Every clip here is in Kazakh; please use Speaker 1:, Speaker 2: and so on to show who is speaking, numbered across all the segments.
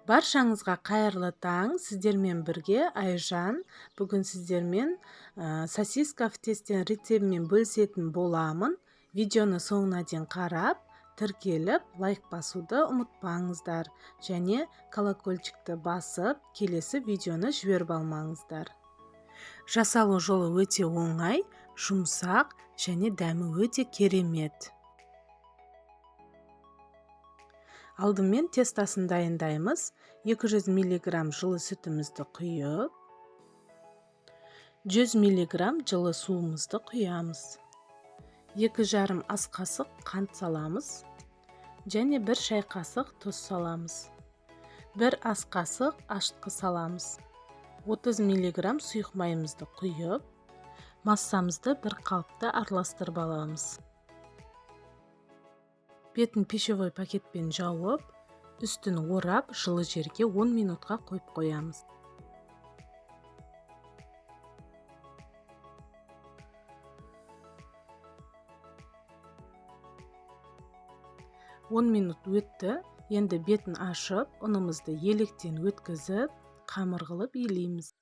Speaker 1: Баршаңызға қайырлы таң, сіздермен бірге Айжан. Бүгін сіздермен сосиска в тесте рецептімен бөлісетін боламын. Видеоны соңына дейін қарап, тіркеліп, лайк басуды ұмытпаңыздар және колокольчикті басып, келесі видеоны жіберіп алмаңыздар. Жасалу жолы өте оңай, жұмсақ және дәмі өте керемет. Алдымен тестасын дайындаймыз. 200 миллиграмм жылы сүтімізді құйып, 100 миллиграмм жылы суымызды құямыз. 2,5 ас қасық қант саламыз және 1 шай қасық тұз саламыз. 1 ас қасық ашытқы саламыз. 30 миллиграмм сұйық майымызды құйып, массамызды бір қалыпта араластырып аламыз. Бетін пищевой пакетпен жауып, үстін орап, жылы жерге 10 минутқа қойып қоямыз. Он минут өтті, енді бетін ашып, ұнымызды електен өткізіп, қамыр қылып илейміз.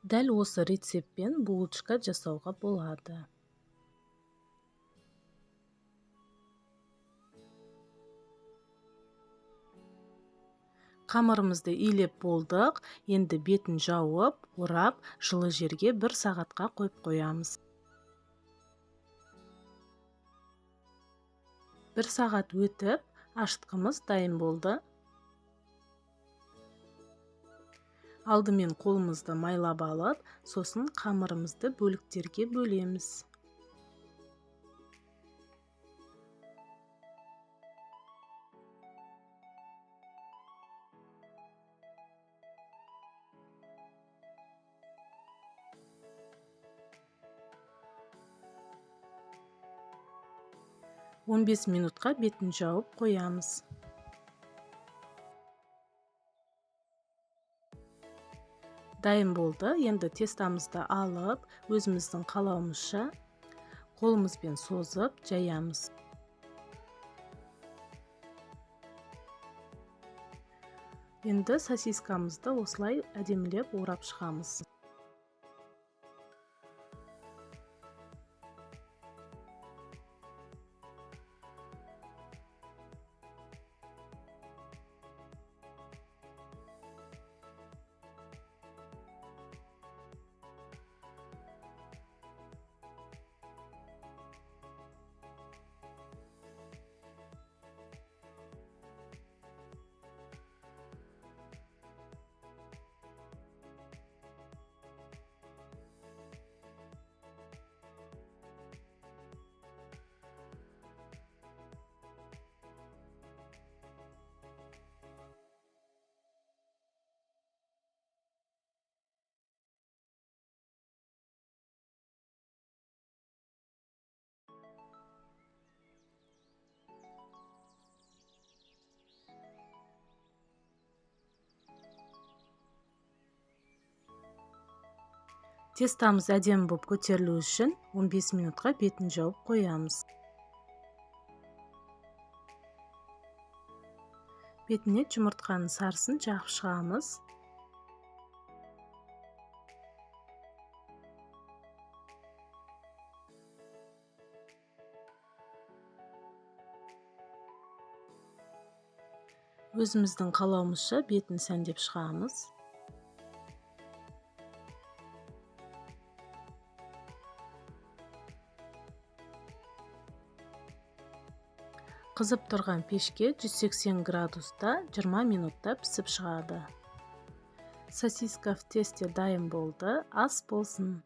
Speaker 1: Дәл осы рецептпен булочка жасауға болады. Қамырымызды илеп болдық, енді бетін жауып, орап, жылы жерге 1 сағатқа қойып қоямыз. 1 сағат өтіп, ашытқымыз дайын болды. Алдымен қолымызды майлап алып, сосын қамырымызды бөліктерге бөлеміз. Он бес минутқа бетін жауып қоямыз. Дайын болды. Енді тестамызды алып, өзіміздің қалауымызша қолымызбен созып жаямыз. Енді сосискамызды осылай әдемілеп орап шығамыз. Тестамыз әдемі болып көтерілу үшін 15 минутқа бетін жауып қоямыз. Бетіне жұмыртқаның сарысын жағып шығамыз. Өзіміздің қалауымызша бетін сәндеп шығамыз. Қызып тұрған пешке 180 градуста 20 минутта пісіп шығады. Сосиска в тесте дайын болды. Ас болсын.